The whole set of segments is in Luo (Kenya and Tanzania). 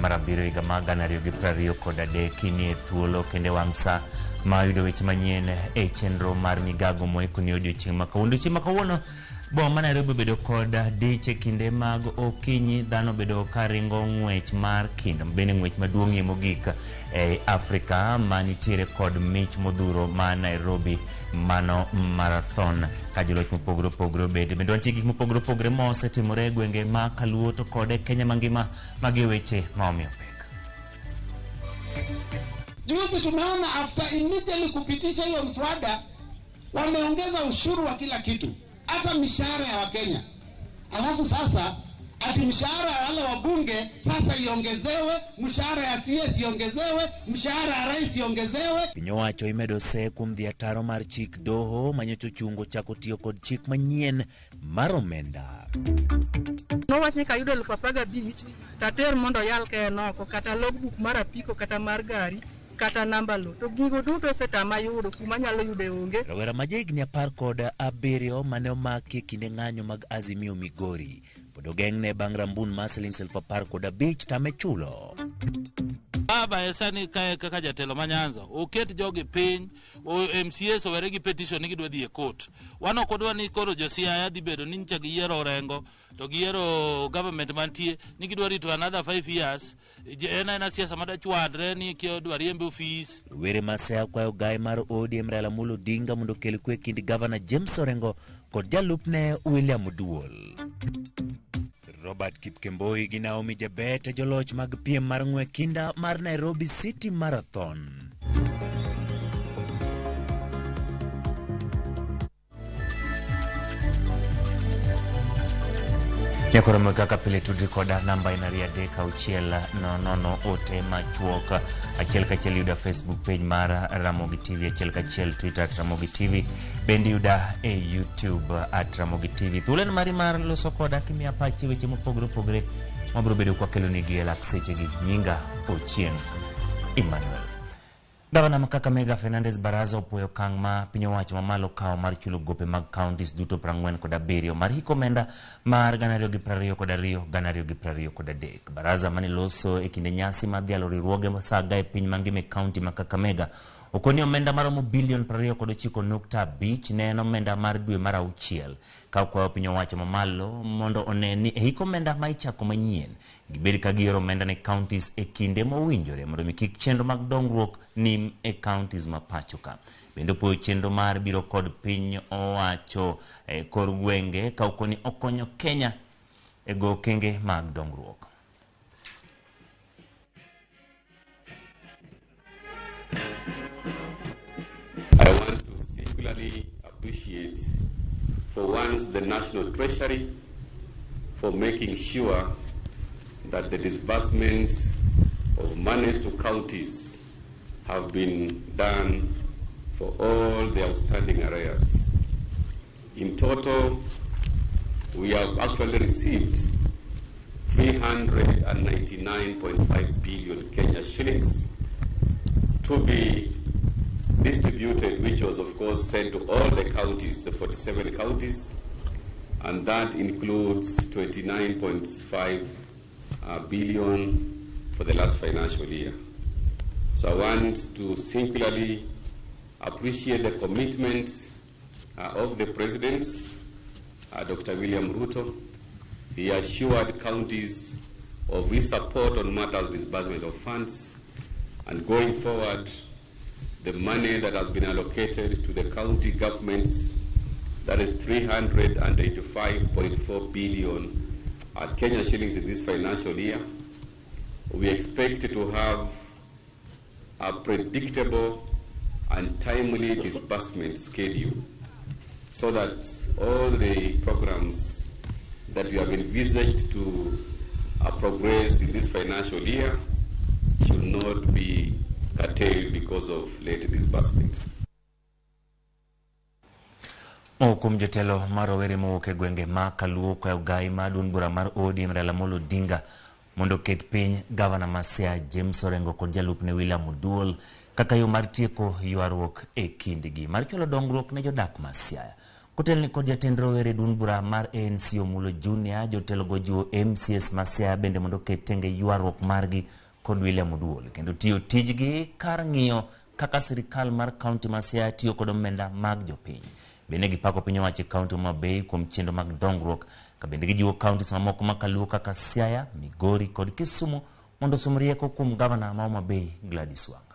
Mar abiriyo higa mar 2023 inie thuolo kendo e wang' sa ma yudo weche manyien e chenro mar migago moikoni odiochieng' ma kawuono. Odiochieng' ma kawuono boma ma Nairobi obedo kod dich e kinde mag okinyi, dhano obedo ka ringo ng'wech mar kinda bende ng'wech maduong'ie mogik e Afrika ma nitiere kod mich modhuro ma Nairobi mano marathon ka joloch mopogore opogore obede. Bende wantie gik mopogore opogore ma osetimore e gwenge ma Kaluo to kod e Kenya mangima. Magi e weche ma omiyo pek. Juzi tumeona after immediately kupitisha hiyo mswada wameongeza ushuru wa kila kitu, hata mishahara ya Wakenya. Alafu sasa ati mshahara ya wale wabunge sasa iongezewe, mshahara ya CS iongezewe, mshahara ya rais iongezewe. Piny owacho imedo se kuom dhi ataro mar chik doho manyocha ochungo chako tiyo kod chik manyien mar omenda. Nowach ni kayudo 15,000 tater mondo oyal ka en oko kata logbook mar apiko kata mar gari kata namba lo to gigo duto osetama yudo kuma anyalo yude onge. Rawera ma jahigni 17 mane omaki e kinde ng'anyo mag Azimio Migori pod ogeng'ne bang' rambun mar siling 15,000 tame chulo. Baba e sani kae kaka jatelo ma Nyanza oket jogi piny o MCAs owere gi petition ni gidwa dhi e court. Wan ok wadwa ni koro jo Siaya dhi bedo ni nyicha giyiero Orengo to giyiero government mantie ni gidwa rito another 5 years. En aena siasa mada chwadre ni kia dwa riembe ofis. Rowere ma Siaya kwayo gai mar ODM Raila Amolo Odinga mondo okel kwe kind Gavana James Orengo kod jalupne William Oduol. Robert Kipkemboi gi Naomi Jebet e joloch mag piem mar ng'we kinda mar Nairobi City Marathon. Nyakoromo kaka pile tudri koda namba en 23600 ote machuok achiel kachiel yuda Facebook page mar Ramogi TV achiel kachiel Twitter at Ramogi TV bende yuda e YouTube at Ramogi TV. Thuolo en mari mar loso koda kimiya pachi weche mopogore opogore mabiro bedo kwakelonigi e lak sechegi. Nyinga Ochieng' Emmanuel. Gavana ma Kakamega Fernandes Baraza opuoyo okang' ma piny owacho mamalo kawo mar chulo gope mag counties duto 47 mar hik omenda mar 2022 2023. Baraza mane loso e kinde nyasi mar dhialo riwruoge saga e piny mangima e county ma Kakamega okoni omenda maromo bilion 29.5 ne en omenda mar dwe mar auchiel ka okwayo piny owacho mamalo mondo one ni e hik omenda ma ichako manyien gibed ka gioro omenda ne counties e kinde mowinjore mondo mi kik chenro mag dongruok nim e counties ma pacho ka. Bende opoyo chenro mar biro kod piny owacho e kor gwenge ka okoni okonyo Kenya e go okenge mag dongruok. I want to singularly appreciate for once the National Treasury for making sure that the disbursement of monies to counties have been done for all the outstanding arrears. In total, we have actually received 399.5 billion Kenya shillings to be distributed, which was of course sent to all the counties, the 47 counties, and that includes 29.5 billion for the last financial year. So I want to singularly appreciate the commitment of the President, Dr. William Ruto. He assured counties of his support on matters disbursement of funds, and going forward, the money that has been allocated to the county governments, that is 385.4 billion Kenya shillings in this financial year. We expect to have a predictable and timely disbursement schedule so that all the programs that we have envisaged to progress in this financial year should not be curtailed because of late disbursement. Moko kuom jotelo mar rowere mowuok e gwenge ma Kaluo kwayo gai mar duond bura mar ODM Raila Amolo Odinga mondo oket piny gavana ma Siaya James Orengo kod jalupne William Oduol kaka yo mar tieko ywaruok e kindgi mar chwalo dongruok ne jodak ma Siaya. Kotelni kod jatend rowere duond bura mar ANC Omulo Junior, jotelo go jiwo MCAs ma Siaya bende mondo oket tenge ywaruok margi kod William Oduol kendo tiyo tijgi kar ng'iyo kaka sirikal mar kaunti ma Siaya tiyo kod omenda mag jopiny. Bende gipako piny owacho e kaunti ma Homa Bay kuom chenro mag dongruok ka bende gijiwo kauntis mamoko makaluo kaka Siaya, Migori kod Kisumu mondo osom rieko kuom gavana ma Homa Bay Gladys Wanga.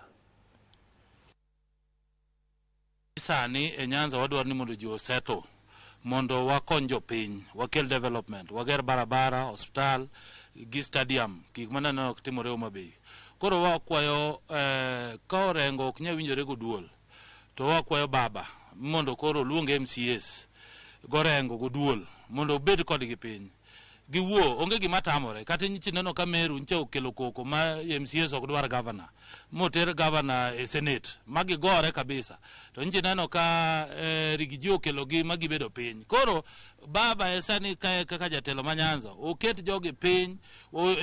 Sani e Nyanza wadwaro ni mondo ji osettle mondo wakony jopiny, wakel development, wager barabara, hospital gi stadium, gik maneno ok timore Homa Bay. Koro wakwayo ka Orengo ok nyal winjore goduol to wakwayo baba mondo koro oluong MCAs gorengo goduol mondo obed kodgi piny giwuo, onge gima tamore. Kata nyichi neno ka Meru nyicha okelo koko ma MCAs ok dwar governor moter governor e senate ma gigore kabisa, to nyichi neno ka Rigiji okelo gi ma gibedo piny. Koro baba e sani kae kaka jatelo ma Nyanza oket jogi piny,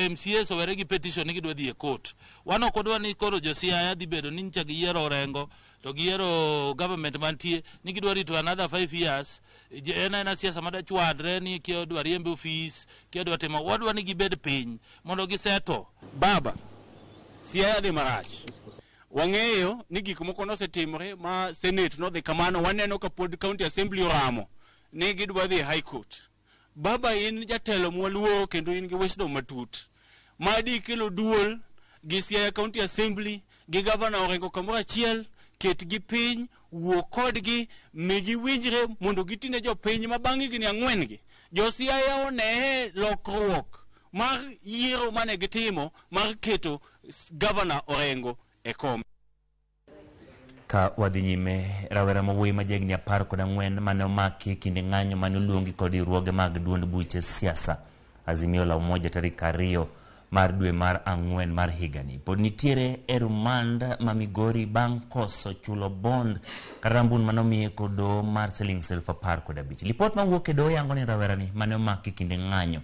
MCAs owere gi petition ni gidwa dhi e court. Wan ok wadwa ni koro jo Siaya dhi bedo ni nyicha giyiero Orengo to giyiero government mantie ni gidwa rito another 5 years. En aena siasa madachwadre ni kia dwa riembe ofis, kia dwa timo, wadwa ni gibed piny mondo gisettle. Baba, Siaya dhi marach. Wang'eyo ni gik moko nosetimore ma Senate nodhi kamano, waneno ka pod County Assembly oramo ni gidwa dhi High Court. Baba, in jatelo mwaluoro kendo in gi wisdom matut. Madi ikelo duol gi Siaya County Assembly gi Governor Orengo kamoro achiel, ketgi piny, wuo kodgi, mi giwinjre mondo gitine jopiny ma bang' higni ang'wen gi. Jo Siaya oneye lokruok mar yiero mane gitimo mar keto Governor Orengo e kom. Ka wadhi nyime, rawera ma wuoyi ma jahigni 14 mane omaki e kinde ng'anyo mane oluongi kod riwruoge mag duond buche siasa Azimio la Umoja tarik 2 mar dwe mar 4 mar higani pod nitiere e rumand ma Migori bang' koso chulo bond kata rambun manomiye kod doho mar siling 15,000. Lipot mawuok e doho yango ni rawerani mane omaki e kinde ng'anyo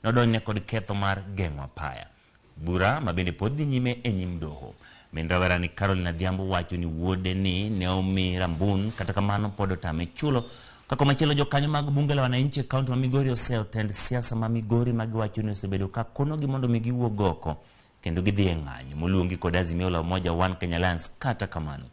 nodonjne kod ketho mar geng'o apaya. Bura ma bende pod dhi nyime e nyim doho. Min rawerani Caroline Adhiambo wacho ni wuode ni ne omi rambun, kata kamano pod otame chulo. Ka komachielo jokanyo mag bunge la wananchi e kaunti ma Migori oseyo tend siasa ma Migori ma giwacho ni osebedo ka konogi mondo mi giwuog oko kendo gidhi e ng'anyo moluongi kod Azimio la Umoja One Kenya Alliance. Kata kamano,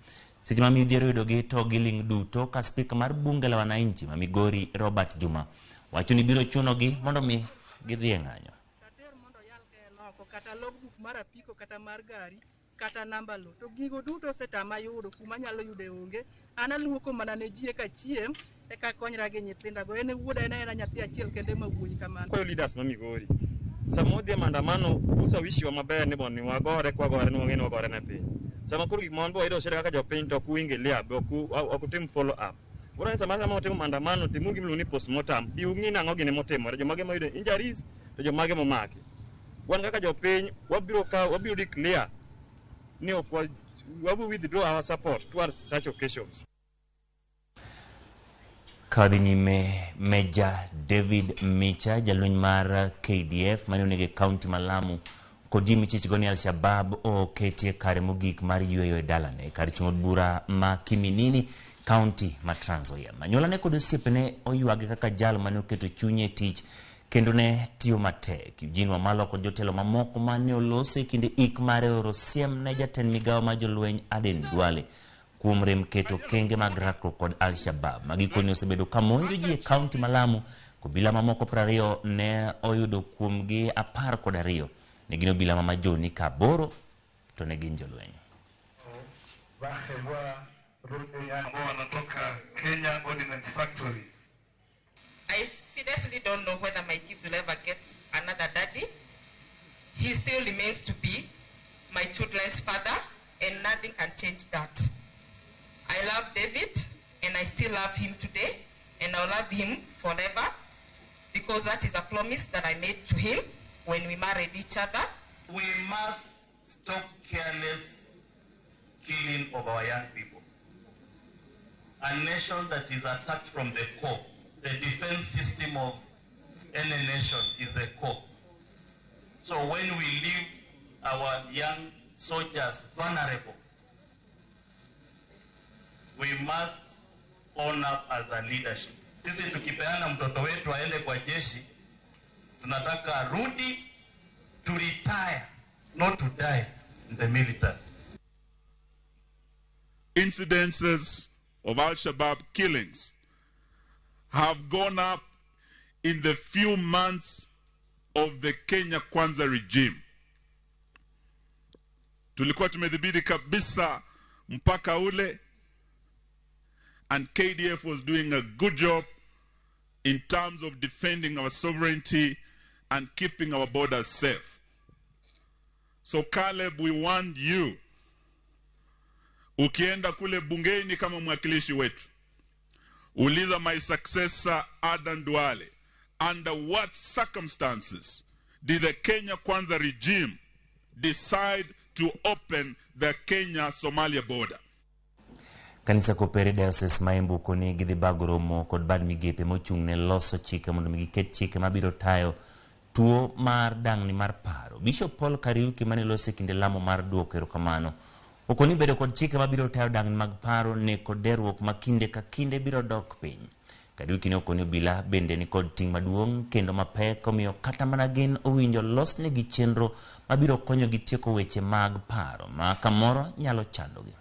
seche ma midhiero yudogi to giling' duto ka spika mar bunge la wananchi ma Migori Robert Juma wacho ni biro chunogi mondo mi gidhi e ng'anyo. Tater mondo oyal ka en oko, kata logbook mar apiko kata mar gari kata namba lo, to gigo duto osetama yudo kuma anyalo yude onge. An aluoko mana ne ji eka chiem eka konyra gi nyithindago. En e wuoda, en aena nyathi achiel kende ma wuoyi kamano. Kwayo leaders ma Migori, sama wadhi e maandamano usawishiwa maber ni mondo wagore kwagore ni wang'e ni wagore ne piny. Sama koro gik ma wan be wayudo shida kaka jopiny to ok uingilia, be ok utim follow up. Koro sama watimo maandamano, timuru gima iluongo ni postmortem, bi ung'i nang'o gini motimore, jomage moyudo injuries to jomage momaki. Wan kaka jopiny wabiro declare ni ok wabiro withdraw our support towards such occasions. Kadhi nyime, Major David Micha, jalweny mar KDF mane onego e kaunti ma Lamu kod ji michichgo ni Al-Shabaab oketie kare mogik mar yweyo e dalane kar chung' od bura ma Kiminini, kaunti ma Trans Nzoia. Anyuolane kod osiepene oywage kaka jal mane oketo chunye e tich kendo ne tiyo matek. Eugene Wamalwa kod jotelo mamoko mane oloso e kinde ik mare oro siem ne jatend migawo mar jolweny Aden Duale kuom rem keto okenge mag rakruok kod Al-Shabaab ma gikone osebedo ka monjo ji e kaunti ma Lamu. Obila mamoko 20 ne oyudo kuomgi 12 ne gin obila ma Majoni ka 8 to ne gin jolweny. Kenya Ordnance Factories. I seriously don't know whether my kids will ever get another daddy. He still remains to be my children's father, and nothing can change that. I love David, and I still love him today, and I'll love him forever, because that is a promise that I made to him when we married each other. We must stop careless killing of our young people. A nation that is attacked from the core, the defense system of any nation is the core. So when we leave our young soldiers vulnerable, we must own up as a leadership. Sisi tukipeana mtoto wetu aende kwa jeshi, tunataka arudi to retire, not to die in the military. Incidences of Al Shabaab killings have gone up in the few months of the Kenya Kwanza regime. Tulikuwa tumedhibiti kabisa mpaka ule, and KDF was doing a good job in terms of defending our sovereignty and keeping our borders safe. So Caleb, we want you, ukienda kule bungeni kama mwakilishi wetu, uliza my successor Adan Duale, under what circumstances did the Kenya Kwanza regime decide to open the Kenya-Somalia border? Kanisa Kopere Diocese ma Embu koni gidhi bago romo kod bad migepe mochung' ne loso chike mondo mi giket chike mabiro tayo tuo mar dang'ni mar paro. Bishop Paul Kariuki mane loso e kinde lamo mar duoko erokamano okoni bedo kod chike mabiro tayo dang'ni mag paro, nek kod deruok ma kinde ka kinde biro dok piny. Kariuki ne okoni obila bende ni kod ting' maduong' kendo mapek, omiyo kata mana gin owinjo losnegi chenro mabiro konyogi tieko weche mag paro ma kamoro nyalo chandogi.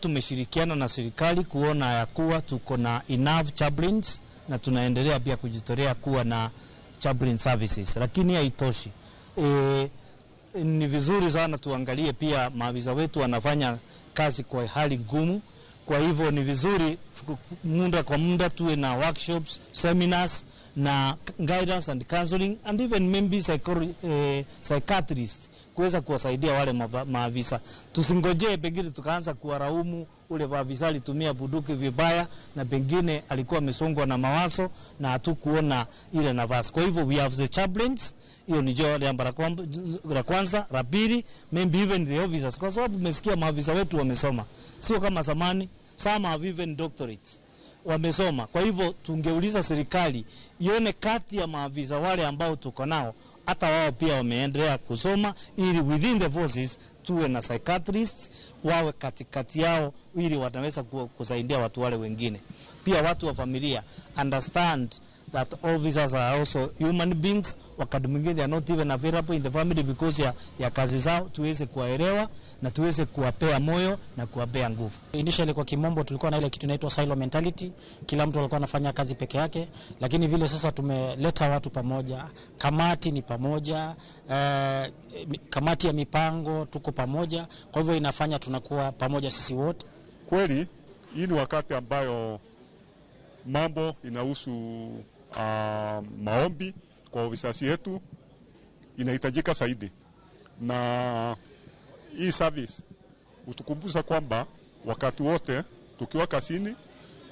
Tumeshirikiana na serikali kuona ya kuwa tuko na enough chaplains na tunaendelea pia kujitolea kuwa na chaplain services, lakini haitoshi. Ni vizuri sana tuangalie pia maafisa wetu wanafanya kazi kwa hali ngumu. Kwa hivyo ni vizuri muda kwa muda tuwe na workshops, seminars na guidance and counseling and even maybe psychiatrist kuweza kuwasaidia wale maafisa. Tusingojee pengine tukaanza kuwaraumu ule maafisa alitumia bunduki vibaya na pengine alikuwa amesongwa na mawazo na hatukuona ile nafasi. Kwa hivyo we have the chaplains, hiyo ni jambo la kwanza. La pili, maybe even the officers, kwa sababu umesikia maafisa wetu wamesoma, sio kama zamani, some have even doctorates, wamesoma. Kwa hivyo tungeuliza serikali ione kati ya maafisa wale ambao tuko nao hata wao pia wameendelea kusoma, ili within the forces tuwe na psychiatrists wawe katikati yao, ili wanaweza kusaidia watu wale wengine. Pia watu wa familia understand that officers are also human beings. Wakati mwingine they are not even available in the family because ya kazi zao. Tuweze kuwaelewa na tuweze kuwapea moyo na kuwapea nguvu. Initially kwa kimombo tulikuwa na ile kitu inaitwa silo mentality, kila mtu alikuwa anafanya kazi peke yake, lakini vile sasa tumeleta watu pamoja, kamati ni pamoja, kamati ya mipango tuko pamoja, kwa hivyo inafanya tunakuwa pamoja sisi wote. Kweli hii ni wakati ambayo mambo inahusu maombi kwa ofisasi yetu inahitajika zaidi, na hii service utukumbuza kwamba wakati wote tukiwa kazini,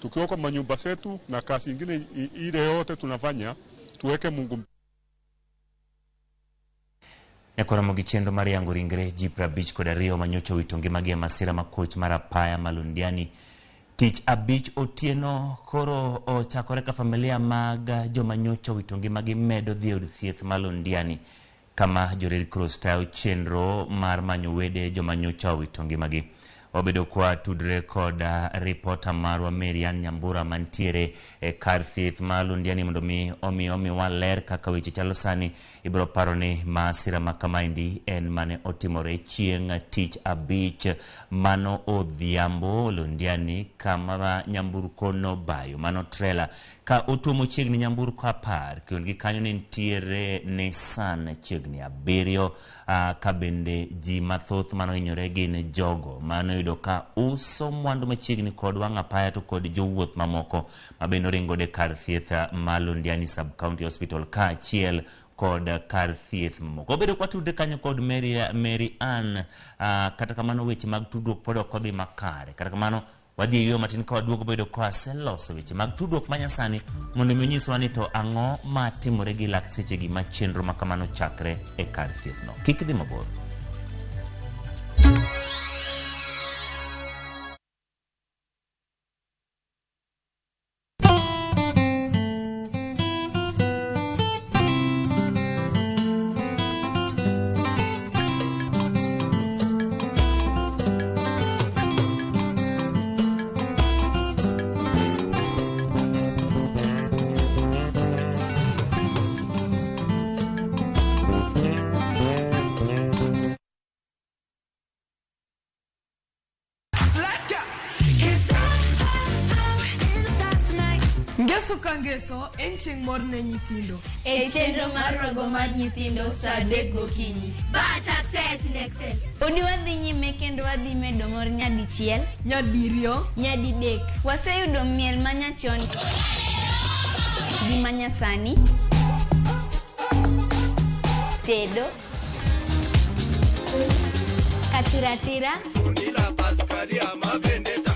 tukiwa kwa manyumba zetu na kazi ingine ile yote tunafanya, tuweke Mungu. Nyakoromo gi chenro mar yango ringre ji 52 manyocha owito ngimagi e masira makoch mar apaya ma Londiani tich abich otieno. Koro ochakore ka familia mag joma nyocha owito ngimagi medo dhi e od thieth ma Londiani, kama jo Red Cross tayo chenro mar manyo wede joma nyocha owito ngimagi. Wabedo kwa tudre kod ripota marwa Marian Nyambura mantiere e kar thieth ma Londiani mondo mi omiwa ler kaka weche chalo sani. Ibiro paro ni masira ma kamaendi en mane otimore chieng' tich abich mano odhiambo Londiani, kama nyamburko nobayo mano trela ka otuomo chiegni nyamburko 10 kendo gi kanyo ne nitiere Nissan chiegni 7, ka bende ji mathoth manohinyore gin jogo mano yudo ka uso mwandu machiegni kod wang' apaya to kod jowuoth mamoko ma bende oringo e kar thieth ma Londiani Sub County Hospital kaachiel kod kar thieth mamoko. Obedo kwa tudre kanyo kod Mary Ann, kata kamano weche mag tudruok pod ok odhi makare. Kata kamano Wadhi e yueyo matin ka waduogo bedo ka waseloso weche mag tudruok manyasani mondo mi onyiswa ni to ang'o ma timore gi lak sechegi ma chenro ma kamano chakre e kar thiethno. Kik idhi mabor. Ngeso ka ngeso en chieng' mor ne nyithindo. E chenro mar rogo mar nyithindo saa 3 gokinyi. But success in excess. Podi wadhi nyime kendo wadhi medo mor nyadichiel, nyadiriyo, nyadidek. Waseyudo miel manyachon gi manyasani, tedo, katiratira,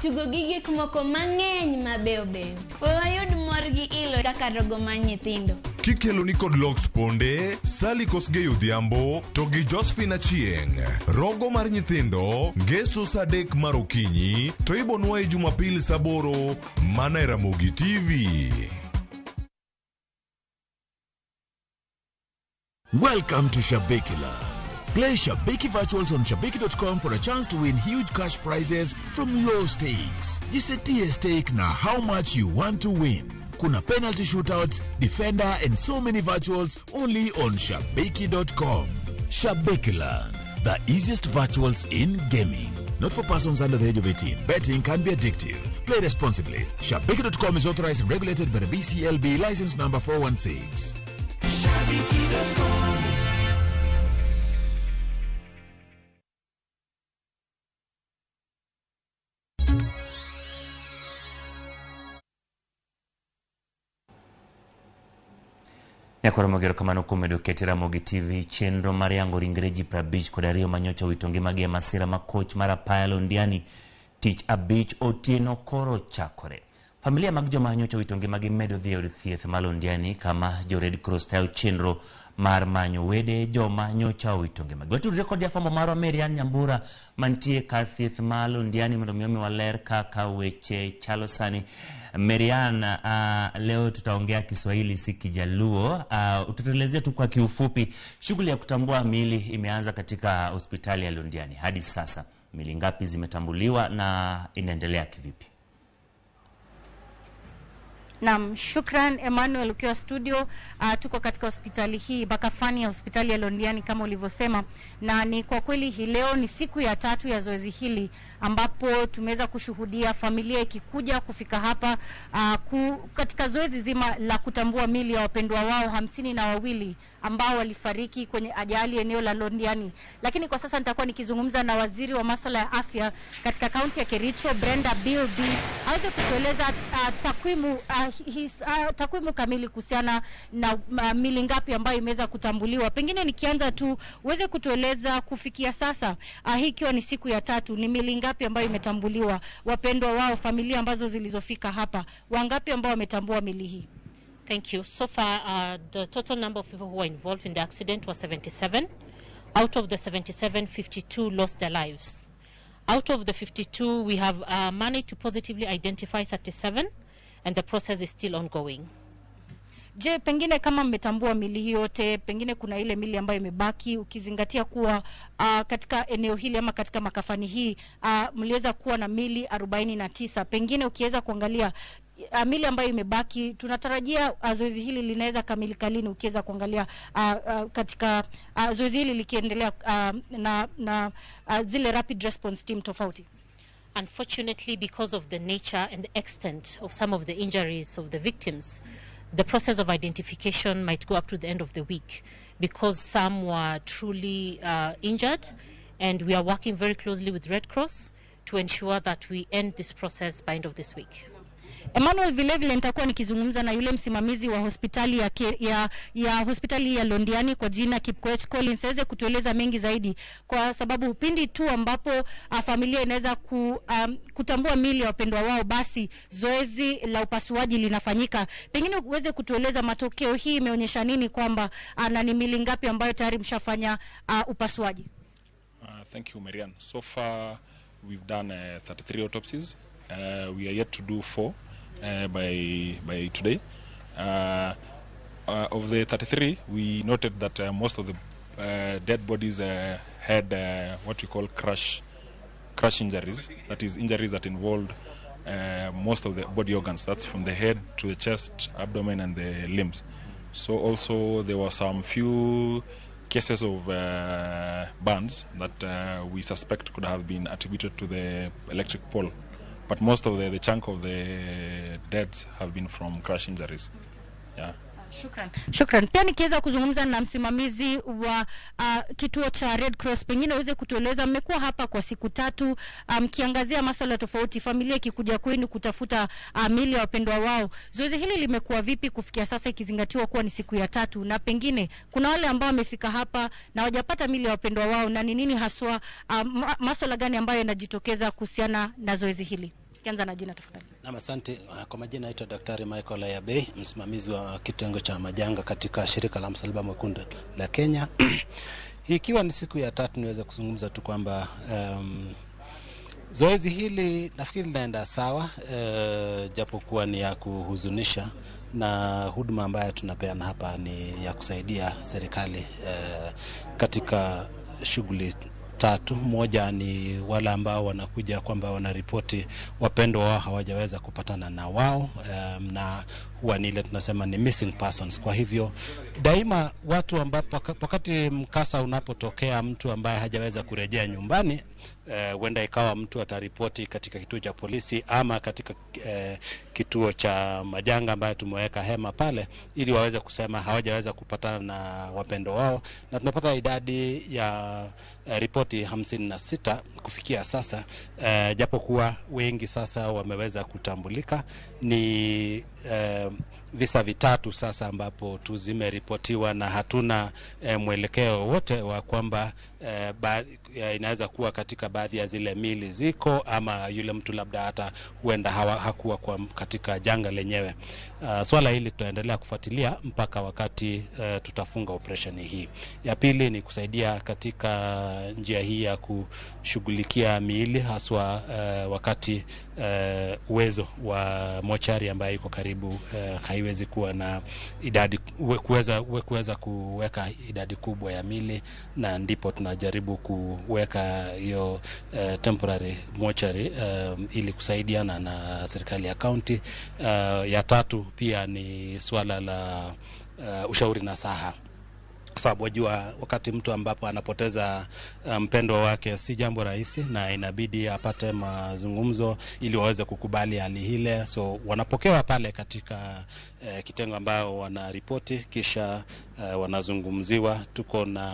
tugo gi gik moko mang'eny mabeyo beyo. We wayud mor gi ilo kaka rogo mar nyithindo. Kikelo ni kod Lox Ponde, Sally Kosgei Odhiambo to gi Josephine Achieng'. Rogo mar nyithindo, ngeso saa 3 mar okinyi to ibonwaye Jumapil saa 8 mana e Ramogi TV. Welcome to Shabiki Land. Play Shabiki Virtuals on Shabiki.com for a chance to win huge cash prizes from low stakes. Jisetie stake na how much you want to win. Kuna penalty shootouts, defender and so many virtuals only on Shabiki.com. Shabiki Land, the easiest virtuals in gaming. Not for persons under the age of 18. Betting can be addictive. Play responsibly. Shabiki.com is authorized and regulated by the BCLB license number 416. Shabiki.com. Nyakwar Ramogi erokamano kuom medo kete Ramogi TV chenro mar yango ringre ji 52 manyocha owito ngimagi e masira ma koch mar apaya Londiani tich abich otieno koro chakore. Familia mag joma nyocha owito ngimagi medo dhi e od thieth ma Londiani kama jo Red Cross tayo chenro mar manyo wede joma nyocha owito ngimagi. Watudre kod jafwambo marwa Marian Nyambura mantie kar thieth ma Londiani mondo mi omiwa ler kaka weche chalo sani. Marian, leo tutaongea Kiswahili si Kijaluo. Utatuelezea tu kwa kiufupi shughuli ya kutambua miili imeanza katika hospitali ya Londiani. Hadi sasa miili ngapi zimetambuliwa na inaendelea kivipi? Naam, shukran Emmanuel ukiwa studio. Tuko katika hospitali hii Bakafani ya hospitali ya Londiani kama ulivyosema, na ni kwa kweli hii leo ni siku ya tatu ya zoezi hili ambapo tumeweza kushuhudia familia ikikuja kufika hapa katika zoezi zima la kutambua miili ya wapendwa wao 52 ambao walifariki kwenye ajali eneo la Londiani. Lakini kwa sasa nitakuwa nikizungumza na waziri wa masuala ya afya katika kaunti ya Kericho, Brenda Bilby, aweze kutueleza takwimu kamili kuhusiana na miili ngapi ambayo imeweza kutambuliwa. Pengine nikianza tu uweze kutueleza kufikia sasa, hii ikiwa ni siku ya tatu, ni miili ngapi ambayo imetambuliwa, wapendwa wao, familia ambazo zilizofika hapa, wangapi ambao wametambua miili hii? Thank you. So far, the total number of people who were involved in the accident was 77. Out of the 77, 52 lost their lives. Out of the 52, we have managed to positively identify 37, and the process is still ongoing. Je, pengine kama mmetambua mili hii yote, pengine kuna ile mili ambayo imebaki, ukizingatia kuwa katika eneo hili ama katika makafani hii mliweza kuwa na mili 49, pengine ukiweza kuangalia mili ambayo imebaki, tunatarajia zoezi hili linaweza kamilika lini, ukiweza kuangalia katika zoezi hili likiendelea na zile rapid response team tofauti? Unfortunately, because of the nature and the extent of some of the injuries of the victims, the process of identification might go up to the end of the week, because some were truly injured, and we are working very closely with Red Cross to ensure that we end this process by end of this week. Emmanuel, vile vile nitakuwa nikizungumza na yule msimamizi wa hospitali ya hospitali ya Londiani kwa jina Kipkoech Collins aweze kutueleza mengi zaidi, kwa sababu pindi tu ambapo familia inaweza kutambua miili ya wapendwa wao, basi zoezi la upasuaji linafanyika. Pengine uweze kutueleza matokeo hii imeonyesha nini, kwamba na ni miili ngapi ambayo tayari mshafanya upasuaji? Thank you, Marian. So far we've done 33 autopsies. We are yet to do 4 by today. Of the 33, we noted that most of the dead bodies had what we call crash injuries. That is, injuries that involved most of the body organs. That's from the head to the chest, abdomen, and the limbs. So also there were some few cases of burns that we suspect could have been attributed to the electric pole. But most of the chunk of the deaths have been from crash injuries. Yeah. Shukran. Shukran. Pia nikiweza kuzungumza na msimamizi wa kituo cha Red Cross, pengine uweze kutueleza, mmekuwa hapa kwa siku tatu mkiangazia masuala tofauti, familia ikikuja kwenu kutafuta miili ya wapendwa wao. Zoezi hili limekuwa vipi kufikia sasa, ikizingatiwa kuwa ni siku ya tatu, na pengine kuna wale ambao wamefika hapa na hawajapata miili ya wapendwa wao, na ni nini haswa masuala gani ambayo yanajitokeza kuhusiana na zoezi hili? Kianza na jina tafadhali. Naam, asante. Kwa majina naitwa Daktari Michael Ayabei, msimamizi wa kitengo cha majanga katika shirika la Msalaba Mwekundu la Kenya. Ikiwa ni siku ya tatu, niweze kuzungumza tu kwamba zoezi hili nafikiri linaenda sawa, japokuwa ni ya kuhuzunisha, na huduma ambayo tunapeana hapa ni ya kusaidia serikali katika shughuli tatu. Moja ni wale ambao wanakuja kwamba wanaripoti wapendwa wao hawajaweza kupatana na wao, na huwa ni ile tunasema ni missing persons. Kwa hivyo daima watu ambapo wakati mkasa unapotokea, mtu ambaye hajaweza kurejea nyumbani, huenda ikawa mtu ataripoti katika kituo cha polisi ama katika kituo cha majanga ambayo tumeweka hema pale, ili waweze kusema hawajaweza kupatana na wapendo wao, na tunapata idadi ya ripoti 56 kufikia sasa, japokuwa wengi sasa wameweza kutambulika. Ni visa vitatu sasa ambapo tuzimeripotiwa na hatuna mwelekeo wote wa kwamba inaweza kuwa katika baadhi ya zile mili ziko, ama yule mtu labda hata huenda hakuwa kwa katika janga lenyewe. Swala hili tutaendelea kufuatilia mpaka wakati tutafunga operation hii. Ya pili ni kusaidia katika njia hii ya kushughulikia miili, haswa wakati uwezo wa mochari ambayo iko karibu haiwezi kuwa na idadi kuweza kuweka idadi kubwa ya mili, na ndipo tunajaribu kuweka hiyo temporary mortuary ili kusaidiana na serikali ya county. Ya tatu pia ni swala la ushauri nasaha, kwa sababu wajua wakati mtu ambapo anapoteza mpendwa wake si jambo rahisi, na inabidi apate mazungumzo ili waweze kukubali hali ile. So wanapokewa pale katika kitengo ambao wanaripoti, kisha wanazungumziwa. Tuko na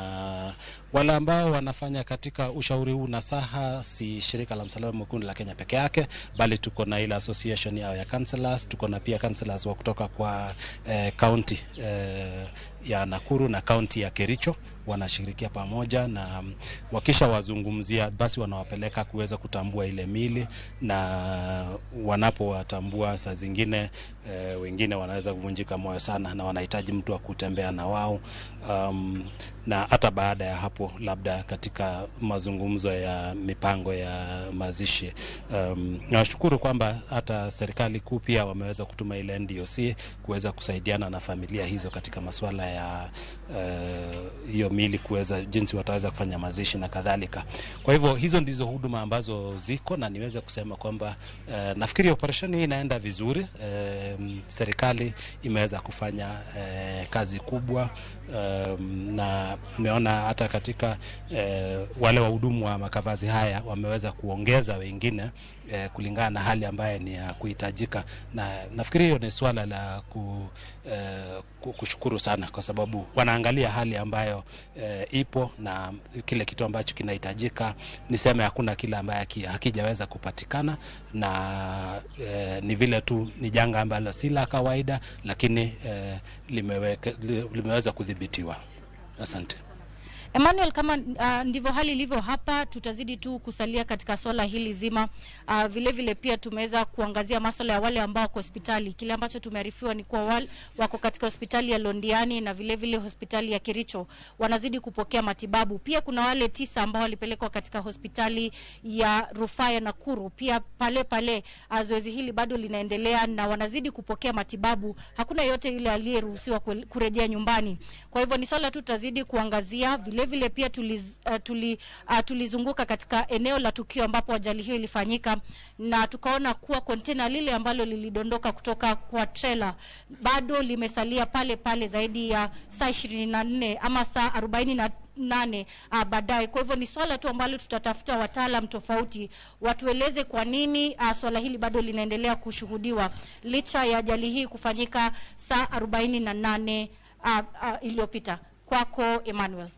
wale ambao wanafanya katika ushauri huu nasaha, si shirika la Msalaba Mwekundu la Kenya peke yake, bali tuko na ile association yao ya counselors, tuko na pia counselors wa kutoka kwa county ya Nakuru na county ya Kericho, wanashirikia pamoja, na wakisha wazungumzia basi wanawapeleka kuweza kutambua ile mili, na wanapowatambua saa zingine wengine wanaweza kuvunjika moyo sana na wanahitaji mtu wa kutembea na wao, na hata baada ya hapo labda katika mazungumzo ya mipango ya mazishi. Nashukuru kwamba hata serikali kuu pia wameweza kutuma ile NDOC kuweza kusaidiana na familia hizo katika masuala ya hiyo mili, kuweza jinsi wataweza kufanya mazishi na kadhalika. Kwa hivyo hizo ndizo huduma ambazo ziko, na niweze kusema kwamba nafikiri operation hii inaenda vizuri. Serikali imeweza kufanya kazi kubwa. Na nimeona hata katika wale wahudumu wa makavazi haya wameweza kuongeza wengine kulingana na hali ambayo ni ya kuhitajika, na nafikiri hiyo ni swala la kushukuru sana, kwa sababu wanaangalia hali ambayo ipo na kile kitu ambacho kinahitajika. Niseme hakuna kile ambaye hakijaweza kupatikana, na ni vile tu ni janga ambalo si la kawaida, lakini limeweza kudhibitiwa. Asante. Emmanuel, kama ndivyo hali ilivyo hapa, tutazidi tu kusalia katika swala hili zima. Vile vile pia tumeweza kuangazia masuala ya wale ambao wako hospitali. Kile ambacho tumearifiwa ni kuwa wako katika hospitali ya Londiani na vile vile hospitali ya Kericho, wanazidi kupokea matibabu. Pia kuna wale 9 ambao walipelekwa katika hospitali ya Rufaa ya Nakuru. Pia pale pale zoezi hili bado linaendelea na wanazidi kupokea matibabu. Hakuna yote yule aliyeruhusiwa kurejea nyumbani. Kwa hivyo ni swala tu tutazidi kuangazia. Vile vile pia tulizunguka katika eneo la tukio ambapo ajali hiyo ilifanyika, na tukaona kuwa kontena lile ambalo lilidondoka kutoka kwa trailer bado limesalia pale pale zaidi ya saa 24 ama saa 48 baadaye. Kwa hivyo ni swala tu ambalo tutatafuta wataalam tofauti watueleze kwa nini swala hili bado linaendelea kushuhudiwa licha ya ajali hii kufanyika saa 48 iliyopita. Kwako Emmanuel.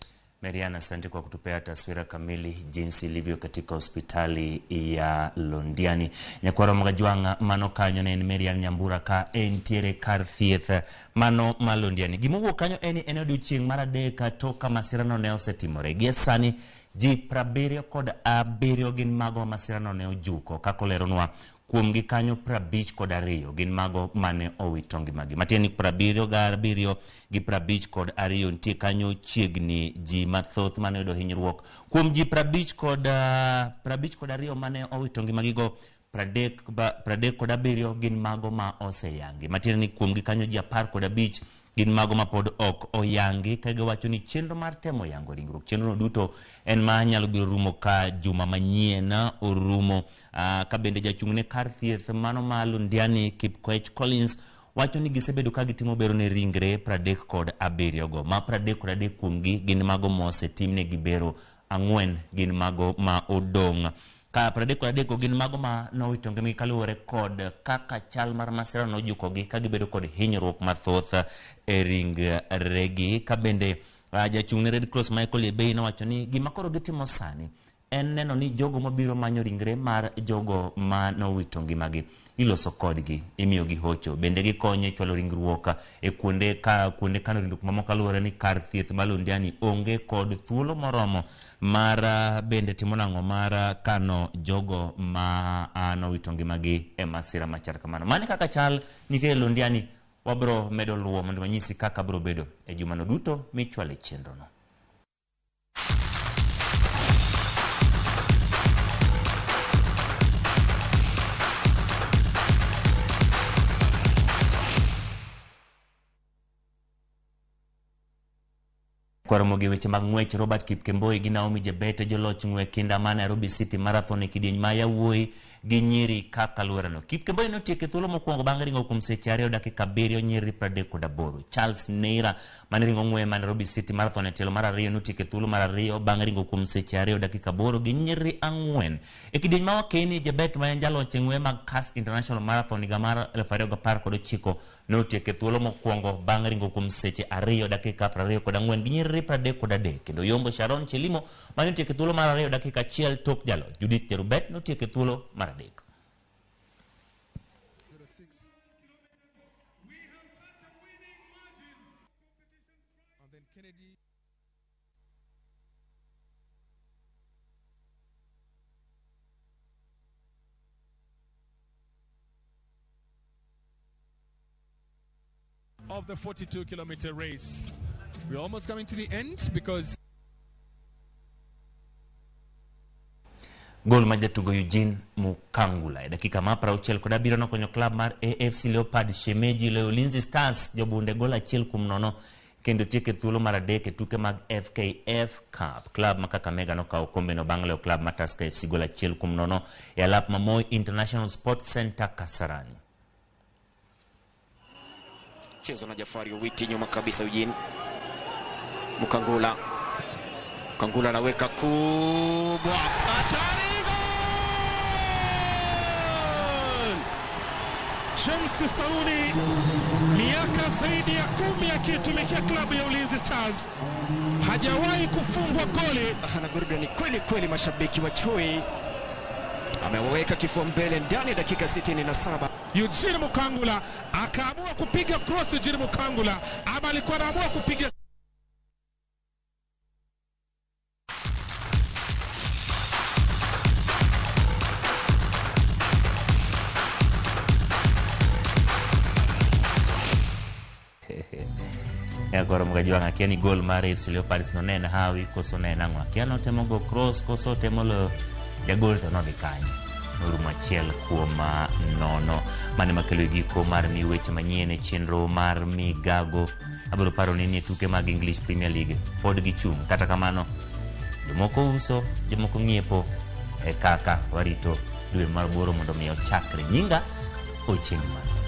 Mariana, asante kwa kutupea taswira kamili jinsi ilivyo katika hospitali ya Londiani. Nyakwaro Magajwang' mano kanyo ne en Marian Nyambura ka entiere kar thieth mano ma Londiani. Gimowuok kanyo en odiochieng' mar adek tok ka masirano ne osetimore. Gie sani ji 77 gin mago ma masirano ne ojuko, kaka oleronwa. Kuomgi kanyo 52 gin mago mane owito ngimagi. Matiende ni 77 gi 52 nitie kanyo chiegni ji mathoth mane oyudo hinyruok. Kuom ji 52 mane owito ngimagigo, 37 gin mago ma oseyangi. Matiende ni kuomgi kanyo ji 15 gin mago ma pod ok oyangi, ka giwacho ni chenro mar temo yango ringruok, chenro duto en ma nyalo biro rumo ka juma manyien orumo. Ka bende jachung'ne kar thieth mano ma Londiani Kipkoech Collins wacho ni gisebedo ka gitimo bero ne ringre 37 go, ma 33 kuomgi gin mago mosetimnegi bero, 4 gin mago ma odong'. Ka 33 gin mago ma nowito ngimagi kaluwore kod kaka chal mar masira nojukogi ka gibedo kod hinyruok mathoth e ringregi. Ka bende jachung' ne Red Cross Michael Ebei nowacho ni gima koro gitimo sani en neno ni jogo mabiro manyo ringre mar jogo ma nowito ngimagi iloso kodgi, imiyogi hocho, bende gikonyo e chwalo ringruok e kuonde kano ringruok mamoko kaluwore ni kar thieth ma Londiani onge kod thuolo moromo mar bende timo nang'o mar kano jogo ma nowito ngimagi e masira machal kamano. Mano kaka chal nitie Londiani, wabro medo luwo mondo wanyisi kaka bro bedo e jumano duto michwale chenrono. Kwaromo gi weche mag ng'wech, Robert Kipkemboi gi Naomi Jebet joloch ng'we kinda ma Nairobi City Marathon e kidieny ma yawuoyi gi nyiri kaka luorano. Kipkemboi notieko e thuolo mokwongo bang' ringo kuom seche 2 dakika 7 nyiri 38. Charles Neira mane ringo ng'we ma Nairobi City Marathon e tielo mar ariyo notieko e thuolo mar ariyo bang' ringo kuom seche 2 dakika 8 gi nyiri 4. E kidieny ma wakeni, Jebet ma en jaloch e ng'we mag CAS International Marathon higa mar 2019 notieko e thuolo mokwongo bang' ringo kuom seche 2 dakika 24 gi nyiri 33, kendo yombo Sharon Chelimo mane otieko e thuolo mar 2 dakika 1 tok jaloch Judith Cherubet notieko e thuolo mar 3. Of the 42-kilometer race. We're almost coming to the end because Gol ma jatugo Eugene Mukangula e dakika mar 67 nokonyo klab mar AFC Leopard Shemeji loyo Ulinzi Stars jobunde gol 1-0 kendo tieko e thuolo mar 3 e tuke mag FKF Cup. Klab ma Kakamega nokawo okombeno bang' loyo klab mar Tusker FC gol 1-0 e alap ma Moi International Sports Center Kasarani. Chezo na Jafari Owiti nyuma kabisa Eugene. Mukangula. Mukangula anaweka kubwa. Hatari goal! James Sauni miaka zaidi ya 10 akiitumikia klabu ya Ulinzi Stars hajawahi kufungwa goli. Ana burudani kweli kweli, mashabiki wa Chui amewaweka kifua mbele ndani ya dakika 67. Eugene Mukangula akaamua kupiga cross. Eugene Mukangula ama alikuwa anaamua kupiga Koro Mgajwang' akia ni gol mar AFC Leopards no ne en hawi koso ne en ang'o? Akia notemo go cross koso otemo loyo jagol to nodhi kanye? Norumo 1-0. Mano ema kelo giko mar mi weche manyien e chenro mar migago. Abiro paro ni tuke mag English Premier League pod gichung'. Kata kamano, jomoko uso, jomoko ng'iepo e kaka warito dwe mar 8 mondo mi ochakre. Nyinga Ochieng' Emmanuel.